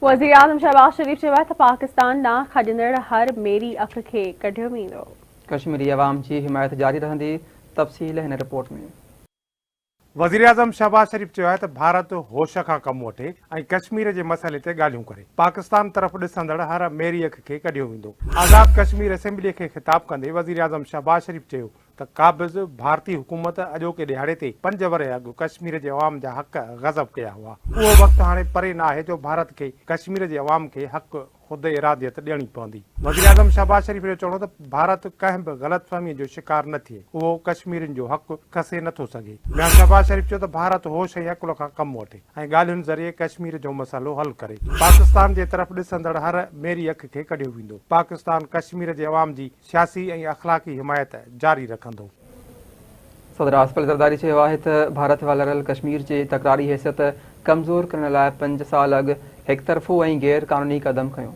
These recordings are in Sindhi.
وزيراعظم شهباز شريف چيو آهي ته پاڪستان ڏانهن کڄندڙ هر ميري اک کي ڪڍيو ويندو. ڪشميري عوام جي حمايت جاري رهندي، تفصيل هن رپورٽ ۾. وزيراعظم شهباز شريف چيو آهي ته ڀارت هوش کان ڪم وٺي ۽ ڪشمير جي مسئلي تي ڳالهيون ڪري، پاڪستان طرف ڏسندڙ هر ميري اک کي ڪڍيو ويندو. آزاد ڪشمير اسيمبلي کي خطاب ڪندي وزيراعظم شهباز شريف چيو ته قابض ڀارتي حڪومت اڄوڪي ڏهاڙي تي پنج ورهيه اڳ ڪشمير جي عوام جا حق غضب ڪيا هئا، اهو وقت هاڻي پري نه آهي جو ڀارت کي ڪشمير جي عوام کي حق خود اراديت ڏيڻي پوندي. وزيراعظم شهباز شريف جو چوڻ هو ته ڀارت ڪنهن به غلط فهميء جو شڪار نه ٿئي، اهو ڪشميرين جو حق کسي نه ٿو سگهي. ميان شهباز شريف چيو ته ڀارت هوش ۽ عقل کان ڪم وٺي ۽ ڳالهين ذريعي ڪشمير جو مسئلو حل ڪري. پاڪستان جي طرف ڏسندڙ هر ميري اک کي ڪڍيو ويندو. پاڪستان ڪشمير جي عوام جي سياسي ۽ اخلاقي حمايت جاري رکندو. صدر آصف علي زرداري چيو آهي ته ڀارت والاريل ڪشمير جي تڪراري حيثيت ڪمزور ڪرڻ لاء پنج سال اڳ هڪطرفو ۽ غير قانوني قدم کنيو.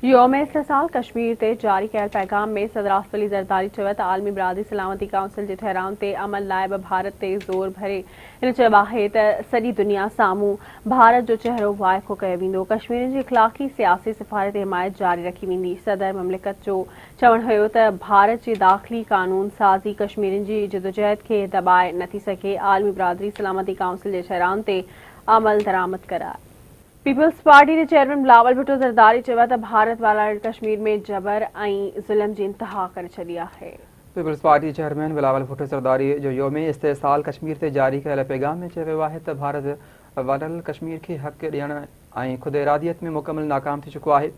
يوم استحصال ڪشمير تي جاري ڪيل پيغام ۾ صدر آصف علي زرداري چيو ته عالمي برادري سلامتي ڪائونسل جي ٺهرائن تي عمل لاء به ڀارت تي زور ڀري. هن چيو آهي ته سڄي دنيا سامهون ڀارت جو چهرو وائکو ڪيو ويندو، ڪشميرين جي اخلاقي، سياسي، سفارتي حمايت جاري رکي ويندي. صدر مملڪت جو چوڻ هيو ته ڀارت جي داخلي قانون سازي ڪشميرين جي جدوجهد کي دٻائي نٿي سگهي، عالمي برادري سلامتي ڪائونسل جي ٺهرائن تي عمل درآمد ڪرائي. پيپلز پارٽي جي چيئرمين بلاول ڀٽو زرداري چيو آهي ته ڀارت والاريل ڪشمير ۾ جبر ۽ ظلم جي انتها ڪري ڇڏي آهي. پيپلز پارٽي جي چيئرمين بلاول ڀٽو زرداري جو يوم استحصال ڪشمير تي جاري ڪيل پيغام ۾ چيو ويو آهي ته ڀارت والاريل ڪشمير کي حق ڏيڻ ۽ خود اراديت ۾ مڪمل ناڪام ٿي چڪو آهي.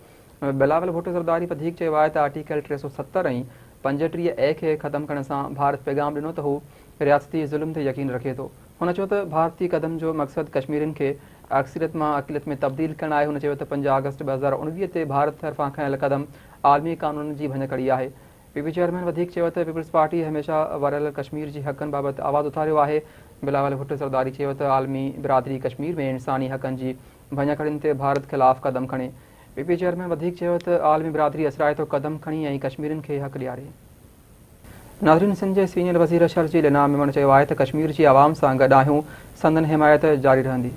بلاول ڀٽو زرداري وڌيڪ چيو آهي ته آرٽيڪل 370 ۽ 35 اي کي ختم ڪرڻ سان ڀارت پيغام ڏنو ته هو رياستي ظلم تي يقين رکي ٿو. هن چيو ته ڀارتي قدم جو مقصد ڪشميرين کي اڪثريت مان اقليت ۾ تبديل ڪرڻ آهي. هن چيو ته 5 آگسٽ 2019 تي ڀارت طرفان کنيل قدم عالمي قانونن جي ڀڃڪڙي آهي. پي پي چيئرمين وڌيڪ چيو ته پيپلز پارٽي هميشه والاريل ڪشمير جي حقن بابت آواز اٿاريو آهي. بلاول ڀٽو زرداري چيو ته عالمي برادري ڪشمير ۾ انساني حقن جي ڀڃڪڙين تي ڀارت خلاف قدم کڻي. پي پي چيئرمين وڌيڪ چيو ته عالمي برادري اثرائتو قدم کڻي ۽ ڪشميرين کي حق ڏياري. ناظرين سنڌ جي سينيئر وزير شرجيل انعام ميمڻ چيو آهي ته ڪشمير جي عوام سان گڏ آهيون، سندن حمايت جاري رهندي.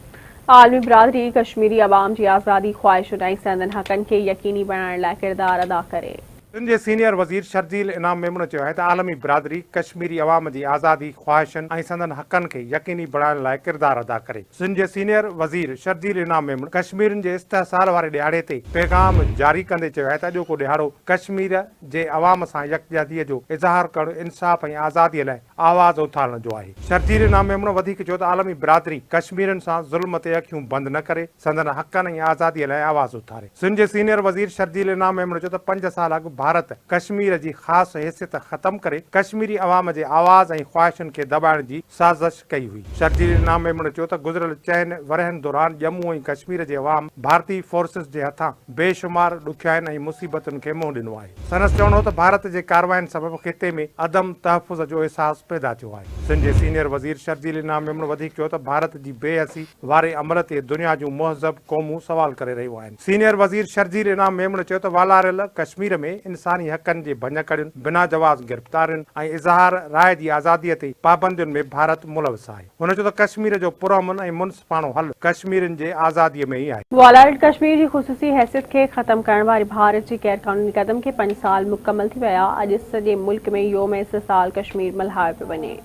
عالمي برادري ڪشميري عوام جي آزادي خواهشن ۽ سندن حقن کي يقيني بڻائڻ لاء ڪردار ادا ڪري. سنڌ جي سينيئر وزير شرجيل انعام ميمڻ چيو آهي ته عالمي برادري ڪشميري عوام جي آزادي خواهشن ۽ سندن حقن کي يقيني بڻائڻ لاء ڪردار ادا ڪري. سنڌ جي سينيئر وزير شرجيل انعام ميمڻ ڪشميرين جي استحصال واري ڏهاڙي تي پيغام جاري ڪندي چيو آهي ته اڄوڪو ڏهاڙو ڪشمير جي عوام سان يڪجهتي جو اظهار ڪرڻ انصاف ۽ آزادي لاء آواز اٿارڻ جو آهي. شرجيل انعام ميمڻ وڌيڪ چيو ته عالمي برادري ڪشميرين سان ظلم تي اکيون بند نه ڪري، سندن حقن ۽ آزادي لاء آواز اٿاري. سنڌ جي سينيئر وزير شرجيل انعام ميمڻ چيو ته پنج سال اڳ ڀارت ڪشمير جي خاص حيثيت ختم ڪري ڪشميري عوام جي آواز ۽ خواهشن کي دٻائڻ جي سازش ڪئي هئي. شرجيل انعام ميمڻ چيو ته گذريل چئن ورهين دوران ڄمون ۽ ڪشمير جي عوام ڀارتي فورسز جي هٿان بي شمار ڏکيائين ۽ مصيبتن کي منهن ڏنو آهي. سندس چوڻ هو ته ڀارت جي ڪاررواين سبب خطي ۾ عدم تحفظ جو احساس پيدا ٿيو آهي. سنڌ جي سينيئر وزير شرجيل انعام ميمڻ وڌيڪ چيو ته ڀارت جي بي حسي واري عمل تي دنيا جون مهذب قومون سوال ڪري رهيون آهن. سينيئر وزير شرجيل انعام ميمڻ چيو ته والاريل ڪشمير ۾ انساني حقن جي ڀڃڪڙين، بنا جواز گرفتارين ۽ اظهار راء جي آزادي تي پابندين ۾ ڀارت ملوث آهي. هن چيو ته ڪشمير جو پرامن ۽ منصفاڻو حل ڪشميرين جي آزادي ۾ ئي آهي. والاريل ڪشمير جي خصوصي حيثيت کي ختم ڪرڻ واري ڀارت جي غيرقانوني قدم کي پنج سال مڪمل ٿي ويا، اڄ سڄي ملڪ ۾ يوم استحصال ڪشمير ملهايو پيو وڃي.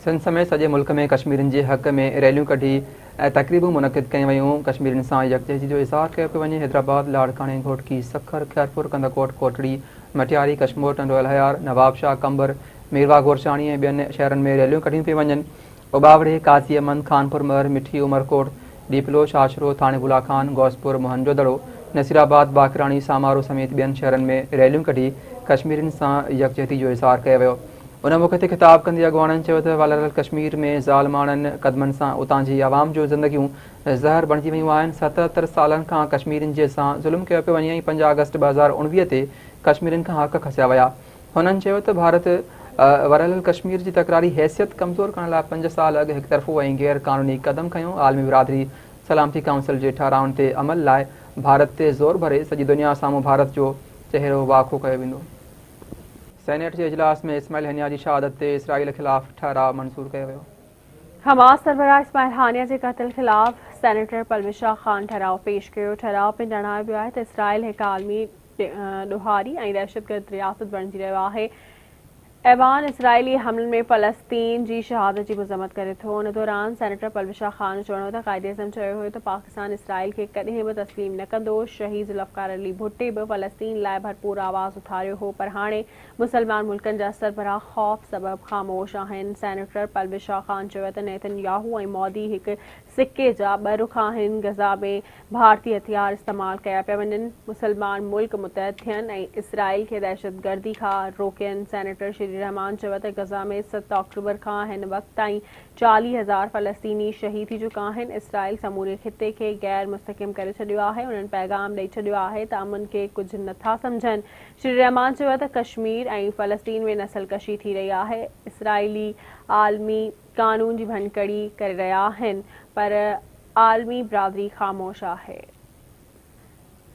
سنڌ سميت سڄي ملڪ ۾ ڪشميرين جي حق ۾ ريليون ڪڍي تقريبون منعقد ڪيون ويون، ڪشميرين سان يڪجهتي جو اظهار ڪيو پيو وڃي، حيدرآباد، لاڙڪاڻي، گهوٽڪي، سکر، خيرپور، ڪنڌڪوٽ، ڪوٽڙي، مٽياري، ڪشمور، ٽنڊو الهيار، نوابشاهه، قمبر، ميرواهه گورچاڻي ۽ ٻين شهرن ۾ ريليون ڪڍيون پيون وڃن، اوٻاوڙي، قاضي احمد، خانپور مهر، مٺي، عمرڪوٽ، ڏيپلو، ڇاڇرو، ٿاڻي بولا خان، غوثپور، موهن جو دڙو، نصيرآباد، باقراڻي، سامارو سميت ٻين شهرن ۾ ريليون ڪڍي ڪشميرين سان يڪجهتي جو اظهار ڪيو ويو. ان موقعي تي خطاب ڪندي اڳواڻن چيو ته والاريل ڪشمير ۾ ظالماڻن قدمن سان اتان جي عوام جون زندگيون زهر بڻجي ويون آهن، 77 سالن کان ڪشميرين جي سان ظلم ڪيو پيو وڃي ۽ 5 آگسٽ 2019 تي ڪشميرين کان حق کسيا ويا. هنن چيو ته ڀارت والاريل ڪشمير جي تڪراري حيثيت ڪمزور ڪرڻ لاء پنج سال اڳ هڪطرفو ۽ غير قانوني قدم کنيو، عالمي برادري سلامتي ڪائونسل جي ٺهرائن تي عمل لاء ڀارت تي زور ڀري سڄي دنيا سامهون ڀارت جو چهرو واکو ڪيو ويندو. سينيٽ جي اجلاس ۾ اسماعيل هنيا جي شهادت تي اسرائيل خلاف ٺهراء منظور ڪيو ويو. حماس سربراهه اسماعيل هانيه جي قتل خلاف سينيٽر پلوشا خان ٺهراء پيش ڪيو. ٺهراء ۾ ڄاڻايو ويو آهي ته اسرائيل هڪ عالمي ڏوهاري ۽ دهشتگرد رياست بڻجي رهيو آهي. ايوان اسرائيلي حملن ۾ فلسطين جي شهادت جي مذمت ڪري ٿو. ان دوران سينيٽر پلوشا خان جو چوڻ هو ته قائداعظم چيو هيو ته پاڪستان اسرائيل کي ڪڏهن به تسليم نه ڪندو، شهيد ذوالفقار علي ڀٽي به فلسطين لاء ڀرپور آواز اٿاريو هو پر هاڻي مسلمان ملڪن جا سربراهه خوف سبب خاموش آهن. سينيٽر پلوشا خان چيو ته نيتن ياهو ۽ مودي هڪ سڪي جا ٻه رخ آهن، غزه ۾ ڀارتي هٿيار استعمال ڪيا پيا وڃن، مسلمان ملڪ متحد ٿين ۽ اسرائيل کي دهشتگردي کان روڪين. سينيٽر شيري رحمان چيو ته غزه ۾ ست آڪٽوبر کان هن وقت تائين 40 هزار فلسطيني شهيد ٿي چڪا آهن، اسرائيل سموري خطي کي غير مستحڪم ڪري ڇڏيو آهي، انهن پيغام ڏئي ڇڏيو آهي ته امن کي ڪجهه نٿا سمجهن. شري رحمان چيو ته ڪشمير ۽ فلسطين ۾ نسل ڪشي ٿي رهي آهي، اسرائيلي عالمي قانون جي ڀڃڪڙي ڪري رهيا آهن پر عالمي برادري خاموش آهي.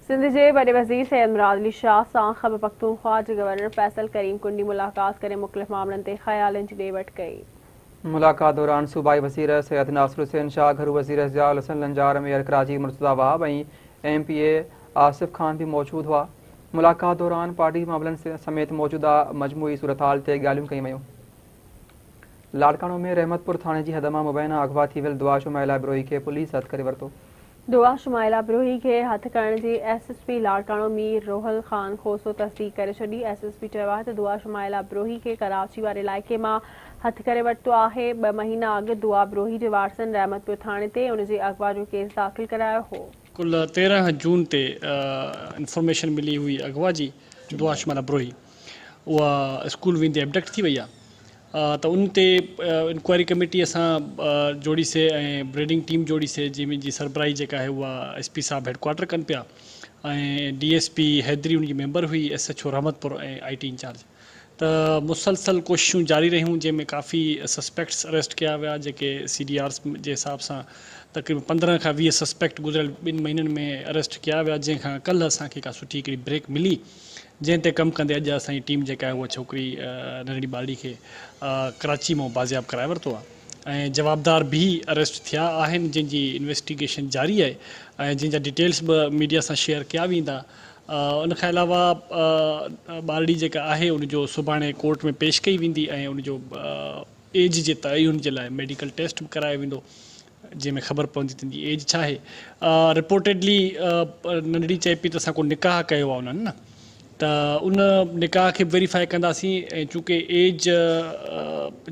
سنڌ جي وڏي وزير سيد مراد علي شاهه سان خيبر پختونخوا جي گورنر فيصل ڪريم ڪنڊي ملاقات ڪري مختلف معاملن تي خيالن جي ڏي وٺ ڪئي. ملاقات دوران صوبائي وزير سيد ناصر حسين شاهه، گهرو وزير Zia ul Hassan Lanjar, mayor Karachi Murtaza Wahab ۽ M P A Asif Khan به موجود هئا. ملاقات دوران پارٽي معاملن سميت موجوده مجموعي صورتحال تي ڳالهيون ڪيون ويون. لاڙڪاڻو ۾ رحمت پور ٿاڻي جي حد مان مبينا اغوا ٿي ويل دعا شمائلا بروهي کي پوليس هٿ ڪري ورتو. دعا شمائلا بروهي کي هٿ ڪرڻ جي S S P Larkana Mir Rohal Khan Khoso تصديق ڪري ڇڏي. ايس ايس پي چيو آهي ته دعا شمائلا بروهي کي ڪراچي واري علائقي مان هٿ ڪري ورتو آهي. ٻه مهينا اڳ دعا بروهي جي وارثن رحمت پور ٿاڻي تي ان جي اغوا جو ڪيس داخل ڪرايو هو. ڪلهه 13 جون تي انفارميشن ملي هئي اغوا جي دعا شمالا بروهي اها اسڪول ويندي ابڊڪٽ ٿي وئي آهي ته ان تي انڪوائري ڪميٽي اسان جوڙي سي ۽ بريڊنگ ٽيم جوڙي سي جنهن جي سربراهي جيڪا آهي اها ايس پي صاحب هيڊ ڪوارٽر ڪن پيا ۽ ڊي ايس پي حيدري ان جي ميمبر هئي S H O Rahmatpur ۽ I T incharge ته مسلسل ڪوششون جاري رهيون جنهن ۾ ڪافي سسپيڪٽس اريسٽ ڪيا ويا جيڪي سي ڊي آرز جي حساب سان تقريبن 15 کان 20 سسپيڪٽ گذريل ٻن مهينن ۾ اريسٽ ڪيا ويا جنهن کان ڪلهه اسان کي ڪا سٺي هڪڙي بريڪ ملي جنهن تي ڪم ڪندي اڄ اسان جي ٽيم جيڪا آهي اها ڇوڪري ننڍڙي ٻارڙي کي ڪراچي مان بازياب ڪرائي ورتو آهي ۽ جوابدار به اريسٽ ٿيا آهن جنهن جي انويسٽيگيشن جاري آهي ۽ جنهن جا ڊيٽيلز به ميڊيا سان شيئر ڪيا ويندا ان کان علاوه ٻارڙي جيڪا آهي ان جو سڀاڻي ڪورٽ ۾ پيش ڪئي ويندي ۽ ان جو ايج جي تعين جي لاء ميڊيڪل ٽيسٽ به ڪرايو ويندو جنهن ۾ خبر پوندي ته ان جي ايج ڇا آهي رپورٽيڊلي ننڍڙي چئي پئي ته اسان ڪو نڪاح ڪيو آهي انهن نه ته ان نڪاح کي به ويريفائي ڪنداسين ۽ چونڪه ايج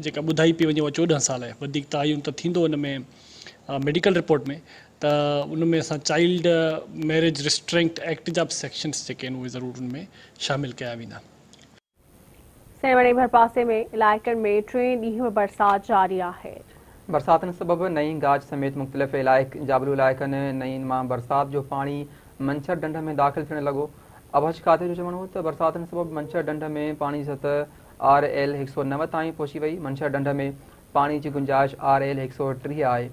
جيڪا ٻڌائي پئي وڃي اها 14 سال آهي وڌيڪ تعين ته ٿيندو ان ۾ ميڊيڪل رپورٽ ۾ ته ان ۾ اسان چائلڊ ميريج ريسٽرينٽ ايڪٽ جا به سيڪشنس جيڪي آهن اهي ضرور ان ۾ شامل ڪيا ويندا. سيوهڻ ۽ ڀرپاسي ۾ علائقن ۾ ٽئين ڏينهن به برسات جاري آهي. برساتن سبب نئين گاج سميت مختلف جابلو علائقن نئين مان برسات جو پاڻي منڇر ڍنڍ ۾ داخل ٿيڻ لڳو. آبپاشي کاتي جو چوڻ هو ته برساتن سبب منڇر ڍنڍ ۾ پاڻي جي سطح آر ايل 109 تائين پهچي وئي، منڇر ڍنڍ ۾ پاڻي جي گنجائش آر ايل 130 آهي.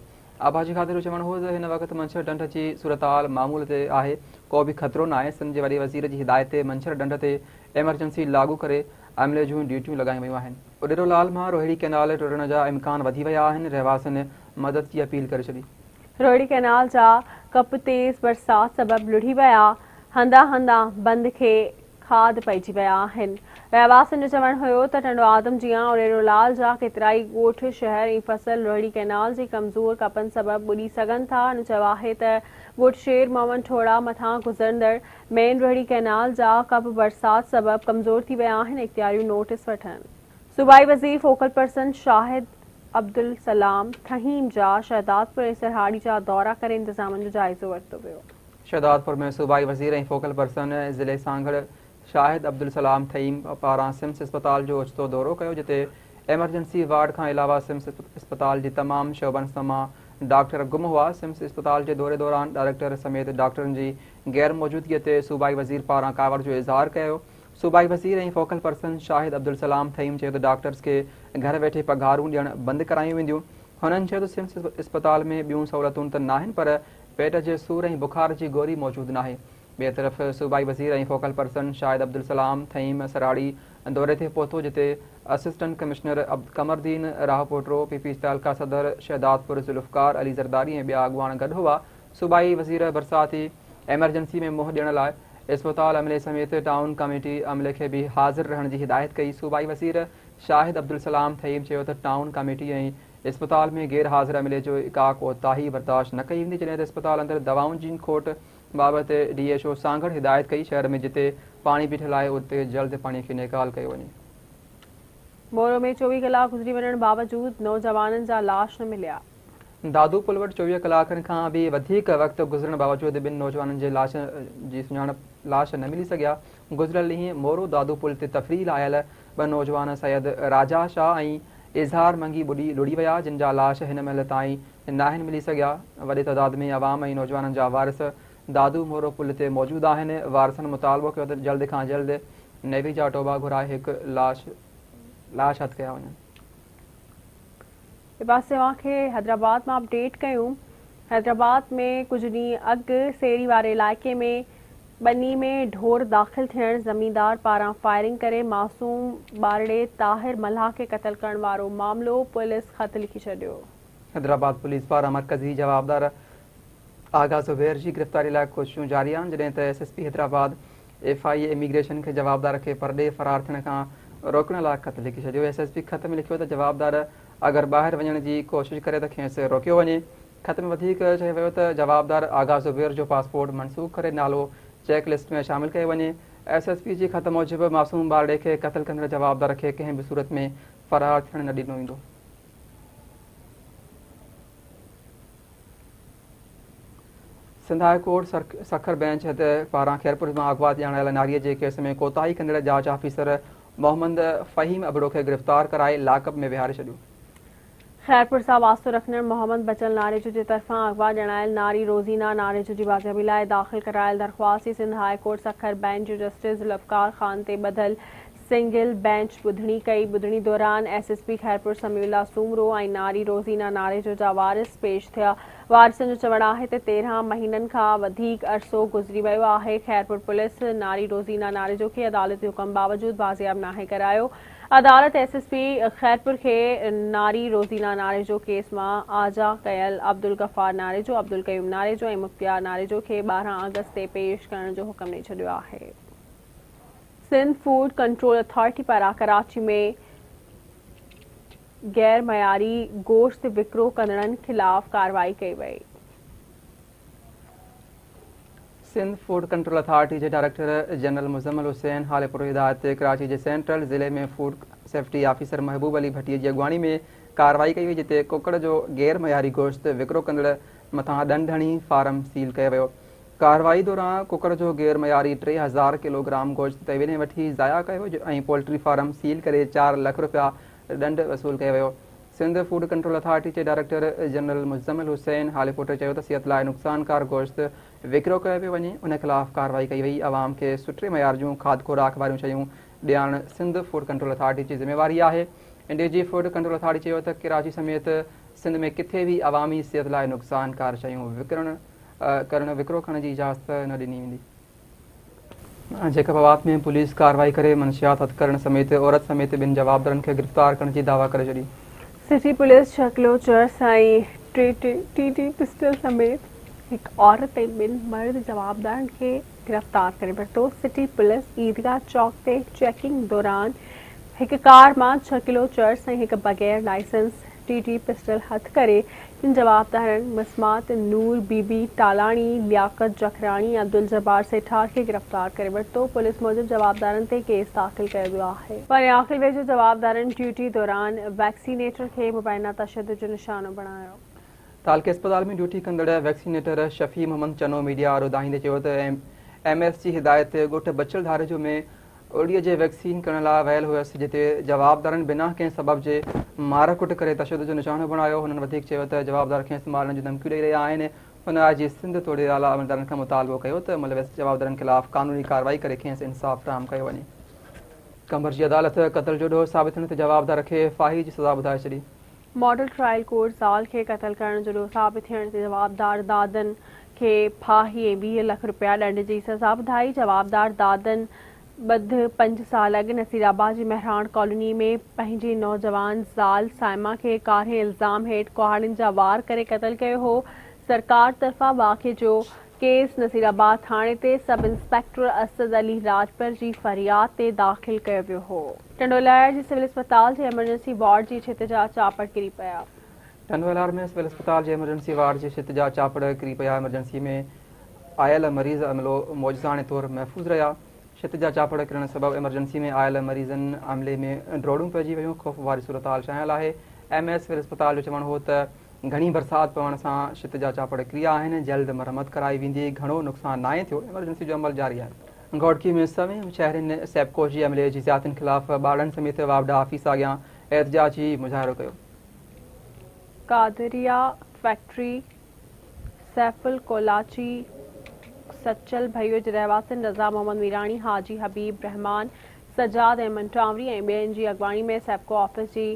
آبپاشي کاتي جو چوڻ هو ته هن وقت منڇر ڍنڍ جي صورتحال معمول تي آهي، ڪو به خطرو ناهي، سنڌ جي وڏي وزير جي هدايت تي منڇر ڍنڍ تي ايمرجنسي لاڳو ڪري عملي جون ڊيوٽيون لڳايون ويون آهن. اڏيرو لال مان روهڙي ڪئنال ٽٽڻ جا امڪان وڌي ويا آهن، رهواسين مدد جي اپيل ڪري ڇڏي. روهڙي ڪئنال جا ڪپ تيز برسات سبب لڙهي ويا، هنڌان هنڌان بند کي کاڌ پئجي ويا آهن. رهواسين جو چوڻ هيو ته ٽنڊو آدم جيان اڙيرو لال جا ڪيترائي ڳوٺ، شهر ۽ فصل روهڙي ڪئنال جي ڪمزور ڪپن سبب ٻڏي سگهن ٿا. هن چيو آهي ته ڳوٺ شير محمد ٺوڙها مٿان گذرندڙ مين روهڙي ڪئنال جا ڪپ برسات سبب ڪمزور ٿي ويا آهن، اختياريون نوٽيس وٺن. صوبائي وزير فوڪل پرسن شاهد عبدالسلام ٿهيم جا شهدادپور ۽ سرهاڙي جا دورا ڪري انتظامن جو جائزو ورتو ويو. شهدادپور ۾ صوبائي وزير ۽ فوڪل پرسن ضلعي سانگهڙ شاهد عبدالسلام ٿهيم پاران سمس اسپتال جو اوچتو دورو ڪيو جتي ايمرجنسي وارڊ کان علاوه سمس اسپتال جي تمام شعبن مان ڊاڪٽر گم هئا سمس اسپتال جي دوري دوران ڊائريڪٽر سميت ڊاڪٽرن جي غير موجودگي تي صوبائي وزير پاران ڪاوڙ جو اظهار ڪيو صوبائي وزير ۽ فوڪل پرسن شاهد عبدالسلام ٿهيم چيو ته ڊاڪٽرز کي گهر ويٺي پگهارون ڏيڻ بند ڪرايون وينديون هنن چيو ته سمس اسپتال ۾ ٻيون سهولتون ته ناهن پر پيٽ جي سور ۽ بخار جي گوري موجود ناهي. ٻئي طرف صوبائي وزير ۽ فوڪل پرسن شاهد عبدالسلام ٿهيم سراڙي دوري تي پهتو جتي assistant commissioner Qamardeen Rahpotro, P P تعلقه صدر شهدادپور ذوالفقار علي زرداري ۽ ٻيا اڳواڻ گڏ هئا. صوبائي وزير برساتي ايمرجنسي ۾ منهن ڏيڻ لاء اسپتال عملي سميت ٽائون ڪميٽي عملي کي به حاضر رهڻ جي هدايت ڪئي. صوبائي وزير شاهد عبدالسلام ٿهيم چيو ته ٽائون ڪميٽي ۽ اسپتال ۾ غير حاضر عملي جو ڪا ڪوتاهي برداشت نه ڪئي ويندي جڏهن ته اسپتال اندر دوائن جي کوٽ بابت ڊي ايڇ او سانگهڙ هدايت ڪئي شهر ۾ جتي پاڻي بيٺل آهي اتي جلد پاڻي کي نيڪال ڪيو وڃي. مورو ۾ 24 ڪلاڪ گذري وڃڻ باوجود نوجوانن جا لاش نه مليا. دادو پل وٽ 24 ڪلاڪن کان به وڌيڪ وقت گذرڻ باوجود ٻن نوجوانن جي لاش جي سڃاڻپ لاش نه ملي سگهيا. گذريل ڏينهن مورو دادو پل تي تفريح لاء آيل ٻه نوجوان سيد راجا شاهه ۽ اظهار منگي ٻڏي لڙهي ويا جن جا لاش هن مهل تائين ناهن ملي سگهيا، وڏي تعداد ۾ عوام ۽ نوجوانن جا وارث دادو مورو پل تي موجود آهن، وارثن مطالبو ڪيو ته جلد کان جلد نيوي جا ٽوٻا گهرائي هڪ لاش لاش هٿ ڪيا وڃن. ٻئي پاسي اوهان کي حيدرآباد مان اپڊيٽ ڪيون حيدرآباد ۾ ڪجهه ڏينهن اڳ سيري واري علائقي ۾ ٻني ۾ ڍور داخل ٿيڻ زميندار پاران فائرنگ ڪري معصوم ٻارڙي طاهر ملاح کي قتل ڪرڻ وارو معاملو پوليس خط لکي ڇڏيو. حيدرآباد پوليس پاران مرڪزي جوابدار آغا زبير جي گرفتاري لاء ڪوششون جاري آهن، جڏهن ته S S P Hyderabad F I A immigration کي جوابدار کي پرڏيهه فرار ٿيڻ کان روڪڻ لاء خط لکي ڇڏيو. ايس ايس پي خط ۾ لکيو ته جوابدار اگر ٻاهر وڃڻ جي ڪوشش ڪري ته کيس روڪيو وڃي. خط ۾ وڌيڪ چيو ويو ته جوابدار آغا زبير جو پاسپورٽ منسوخ ڪري نالو چيڪ لسٽ ۾ شامل ڪيو وڃي. ايس ايس پي جي خط موجب معصوم ٻارڙي کي قتل ڪندڙ جوابدار کي ڪنهن به صورت ۾ فرار ٿيڻ نه ڏنو ويندو. Sindh high court Sukkur bench پاران خيرپور مان اغوا ڄاڻايل ناريء جي ڪيس ۾ ڪوتاهي ڪندڙ جاچ آفيسر محمد فهيم ابڙو کي گرفتار ڪرائي لاڪ اپ ۾ ويهاري ڇڏيو. خيرپور سان واسطو رکندڙ محمد بچل ناريجو جي طرفان اغوا ڄاڻايل ناري روزينا ناريجو جي بازيابي لاء داخل ڪرايل درخواست جي Sindh high court Sukkur bench جي جسٽس ذوالفقار خان تي ٻڌل سنگل بينچ ٻڌڻي ڪئي، ٻڌڻي دوران S S P Khairpur Samiullah Soomro ۽ ناري روزينا ناريجو جا وارث پيش ٿيا، وارثن جو چوڻ آهي ته 13 مهينن کان وڌيڪ عرصو گذري ويو آهي، خيرپور پوليس ناري روزينا ناريجو کي عدالتي حڪم باوجود بازياب ناهي ڪرايو، عدالت ايس ايس پي خيرپور کي ناري روزينا ناريجو ڪيس مان آجا ڪيل عبدالغفار ناريجو، عبدالقيوم ناريجو ۽ مختيار ناريجو کي 12 آگسٽ تي پيش ڪرڻ جو حڪم ڏئي ڇڏيو آهي. سنڌ فوڊ ڪنٽرول اٿارٽي پاران ڪراچي ۾ غير معياري گوشت وڪرو ڪندڙن خلاف ڪارروائي ڪئي وئي. سنڌ فوڊ ڪنٽرول اٿارٽي جي ڊائريڪٽر جنرل مزمل حسين هاليپور هدايت تي ڪراچي جي سينٽرل ضلعي ۾ food safety officer Mehboob Ali Bhatti جي اڳواڻي ۾ ڪارروائي ڪئي وئي جتي ڪڪڙ جو غير معياري گوشت وڪرو ڪندڙ مٿان ڏنڊ هڻي فارم سيل ڪيو ويو. ڪارروائي دوران ڪڪڙ جو غير معياري 3000 ڪلو گرام گوشت طويلين وٺي ضايع ڪيو ويو ۽ پولٽري فارم سيل ڪري چار لک رپيا ڏنڊ وصول ڪيو ويو. سنڌ فوڊ ڪنٽرول اٿارٽي جي ڊائريڪٽر جنرل مزمل حسين هاليپوٽي چيو ته صحت لاء نقصانڪار گوشت وڪرو ڪيو پيو وڃي ان خلاف ڪارروائي ڪئي وئي، عوام کي سٺي معيار جون کاڌ خوراڪ واريون شيون ڏيارڻ سنڌ فوڊ ڪنٽرول اٿارٽي جي ذميواري آهي. D G food control authority چيو ته ڪراچي سميت سنڌ ۾ ڪٿي به عوامي صحت لاء نقصانڪار شيون وڪڻڻ ڪرڻ وڪرو ڪرڻ جي اجازت نه ڏني ويندي. جيڪب آباد ۾ پوليس ڪارروائي ڪري منشيات هٿ ڪرڻ سميت عورت سميت ٻن جوابدارن کي گرفتار ڪرڻ جي دعويٰ ڪري ڇڏي. سٽي پوليس ڇهه ڪلو چرس ۽ ٽي ٽي ٽي پسٽل سميت هڪ عورت ۽ ٻن مرد جوابدارن کي گرفتار ڪري ورتو. سٽي پوليس عيدگاهه چوڪ تي چيڪنگ دوران هڪ ڪار مان ڇهه ڪلو چرس ۽ هڪ بغير لائسنس ٽي ٽي پسٽل هٿ ڪري ٽن جوابدارن مسمات نور بي بي ٽالاڻي، لياقت جکراڻي ۽ عبدالجبار سيٺار کي گرفتار ڪري ورتو. پوليس موجب جوابدارن تي ڪيس داخل ڪيو ويو آهي. پريان ويجهو جوابدارن ڊيوٽي دوران ويڪسينيٽر کي مبينا تشدد جو نشانو بڻايو. تعلقي اسپتال ۾ ڊيوٽي ڪندڙ ويڪسينيٽر شفيع محمد چنو ميڊيا آڏو دانهيندي چيو ته ايم ايس جي هدايت تي ڳوٺ بچل ڌاريجو ۾ اڙيء جي ويڪسين ڪرڻ لاء ويل هيس جتي جوابدارن بنا ڪنهن سبب جي مار ڪٽ ڪري تشدد جو نشانو بڻايو. هنن وڌيڪ چيو ته جوابدار کيس مارڻ جون ڌمڪيون ڏئي رهيا آهن. هن آء جي سنڌ توڙي اعليٰ عملدارن کان مطالبو ڪيو ته ملوث جوابدارن خلاف قانوني ڪارروائي ڪري کيس انصاف فراهم ڪيو وڃي. قمبر جي عدالت قتل جو ڏوهه ثابت ٿيڻ تي جوابدار کي ڦاهي جي سزا ٻڌائي ڇڏي. ماڊل ٽرائل ڪورٽ زال کي قتل ڪرڻ جو ڏوهه ثابت ٿيڻ تي جوابدار دادن کي ڦاهي ۽ 20 لک رپيا ڏنڊ جي سزا ٻڌائي. جوابدار دادن ٻڌ پنج سال اڳ نصيرآباد جي مهراڻ ڪالوني ۾ پنهنجي نوجوان زال صائمه کي ڪارنهن الزام هيٺ ڪهاڙين جا وار ڪري قتل ڪيو هو. سرڪار طرفان واقعي جو ڪيس نصيرآباد ٿاڻي تي سب انسپيڪٽر اسد علي راڄپر جي فرياد تي داخل ڪيو ويو هو. ٽنڊوالهيار جي سول اسپتال جي ايمرجنسي وارڊ جي ڇت جا چاپڙ ڪري پيا. ٽنڊوالهيار ۾ سول اسپتال جي ايمرجنسي وارڊ جي ڇت جا چاپڙ ڪري پيا، ايمرجنسي ۾ آيل مريض عملو معجزاڻي طور محفوظ رهيا، ڇت جا چاپڙ ڪرڻ سبب ايمرجنسي ۾ آيل مريضن عملي ۾ ڊوڙون پئجي ويون، خوف واري صورتحال ڇانيل آهي، ايم ايس سول اسپتال جو چوڻ هو ته گهڻي برسات پوڻ سان ڇت جا چاپڙ ڪريا آهن، جلد مرمت ڪرائي ويندي، گهڻو نقصان ناهي ٿيو، ايمرجنسي جو عمل جاري آهي. گهوٽڪي ۾ سوين شهرين سيپڪو جي عملي جي زيادتين خلاف ٻارڙن سميت واپڊا آفيس اڳيان احتجاجي مظاهرو ڪيو. قادريه فيڪٽري، سيفل ڪولاچي، سچل ڀيو جي رهواسين رضا محمد ميراڻي، حاجي حبيب رحمان، سجاد احمد ٽانوري ۽ ٻين جي اڳواڻي ۾ سيپڪو آفيس جي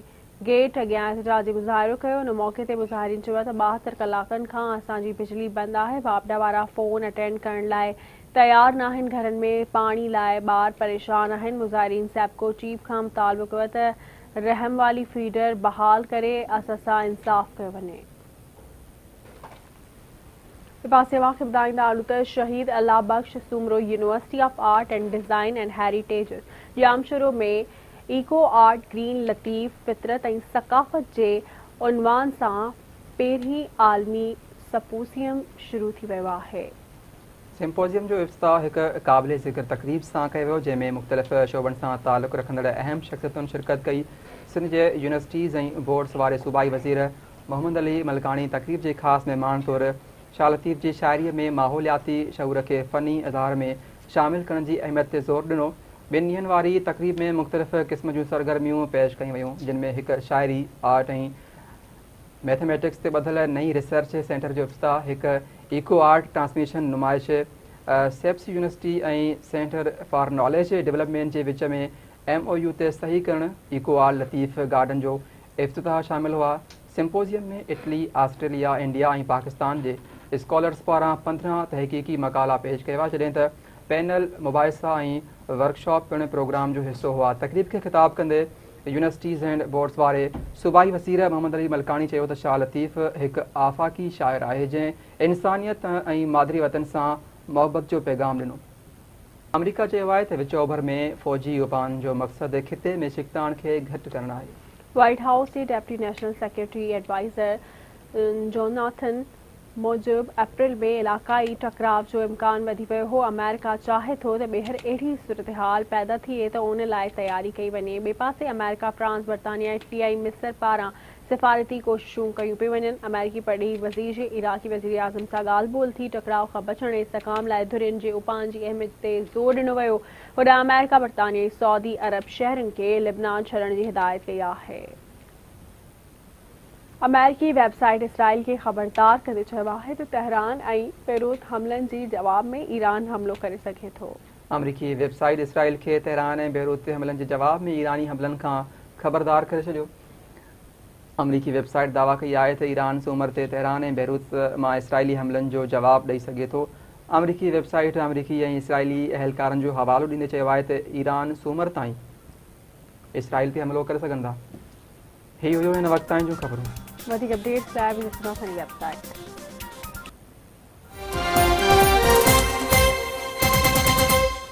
گيٽ اڳيان احتجاجي مظاهرو ڪيو. ان موقعي تي مظاهرين چيو ته 72 ڪلاڪن کان اسان جي بجلي بند آهي، واپڊا وارا فون اٽينڊ ڪرڻ لاء تيار ناهن، گهرن ۾ پاڻي لاء ٻار پريشان آهن. مظاهرين سيپڪو چيف کان مطالبو ڪيو ته رحم والي فيڊر بحال ڪري اسان سان انصاف ڪيو وڃي. ٻئي پاسي اوهان کي ٻڌائيندا هلون ته Shaheed Allah Bakhsh Soomro university of art and design and heritage Jamshoro ۾ eco art green Latif فطرت ۽ ثقافت جي عنوان سان پهرين عالمي سپوزيم شروع ٿي ويو آهي. سمپوزيم جو افتتاح هڪ قابل ذڪر تقريب سان ڪيو ويو جنهن ۾ مختلف شعبن سان تعلق رکندڙ اهم شخصيتن شرڪت ڪئي. سنڌ جي يونيورسٽيز ۽ بورڊز واري صوبائي وزير محمد علي ملڪاڻي تقريب جي خاص مهمان طور شاهه لطيف جي شاعريء ۾ ماحولياتي شعور کي فني اظهار ۾ شامل ڪرڻ جي اهميت تي زور ڏنو. ٻن ڏينهن واري تقريب ۾ مختلف قسم جون سرگرميون پيش ڪيون ويون، جن ۾ هڪ شاعري، آرٽ ۽ ميٿميٽڪس تي ٻڌل نئين ريسرچ سينٽر جو افتتاح، هڪ ايڪو آرٽ ٽرانسميشن نمائش، CEPS university ۽ centre for knowledge development جي وچ ۾ ايم او يو تي صحيح ڪرڻ، ايڪو آرٽ لطيف گارڊن جو افتتاح شامل هئا. Symposium ۾ Italy, Australia, India ۽ Pakistan جي اسڪالرز پاران 15 تحقيقي مقالا پيش ڪيا ويا جڏهن ته پينل مباحثا ۽ ورڪشاپ پڻ پروگرام جو حصو هئا. تقريب کي خطاب ڪندي يونيورسٽيز اينڊ بورڊز واري صوبائي وزير محمد علي ملڪاڻي چيو ته شاهه لطيف هڪ آفاقي شاعر آهي جنهن انسانيت ۽ مادري وطن سان محبت جو پيغام ڏنو. آمريڪا چيو آهي ته وچ اوڀر ۾ فوجي اپائن جو مقصد خطي ۾ ڇڪتاڻ کي گهٽ ڪرڻ آهي. وائيٽ هائوس جي deputy national security adviser Jonathan موجب اپريل ۾ علاقائي ٽڪراء جو امڪان وڌي ويو هو، آمريڪا چاهي ٿو ته ٻيهر اهڙي صورتحال پيدا ٿئي ته ان لاء تياري ڪئي وڃي. ٻئي پاسي آمريڪا، فرانس، برطانيا، اٽلي ۽ مصر پاران سفارتي ڪوششون ڪيون پيون وڃن. آمريڪي پرڏيهي وزير جي عراقي وزيراعظم سان ڳالهه ٻولهه ٿي، ٽڪراء کان بچڻ ۽ استحڪام لاء ڌرين جي اپائن جي اهميت تي زور ڏنو ويو. هوڏانهن آمريڪا، برطانيا ۽ سعودي عرب شهرين کي لبنان ڇڏڻ جي هدايت ڪئي آهي. آمريڪي ويب سائيٽ اسرائيل کي خبردار ڪندي چيو آهي ته تهران ۽ بيروت حملن جي جواب ۾ ايران حملو ڪري سگهي ٿو. آمريڪي ويب سائيٽ اسرائيل کي تهران ۽ بيروت تي حملن جي جواب ۾ ايراني حملن کان خبردار ڪري ڇڏيو. آمريڪي ويب سائيٽ دعويٰ ڪئي آهي ته ايران سومر تي تهران ۽ بيروت مان اسرائيلي حملن جو جواب ڏئي سگهي ٿو. آمريڪي ويب سائيٽ آمريڪي ۽ اسرائيلي اهلڪارن جو حوالو ڏيندي چيو آهي ته ايران سومر تائين اسرائيل تي حملو ڪري سگهن ٿا. هي هيو هن وقت تائين جون خبرون. وڌيڪ اپڊيٽس لاء وزٽ ڪندا اسان جي ويب سائيٽ.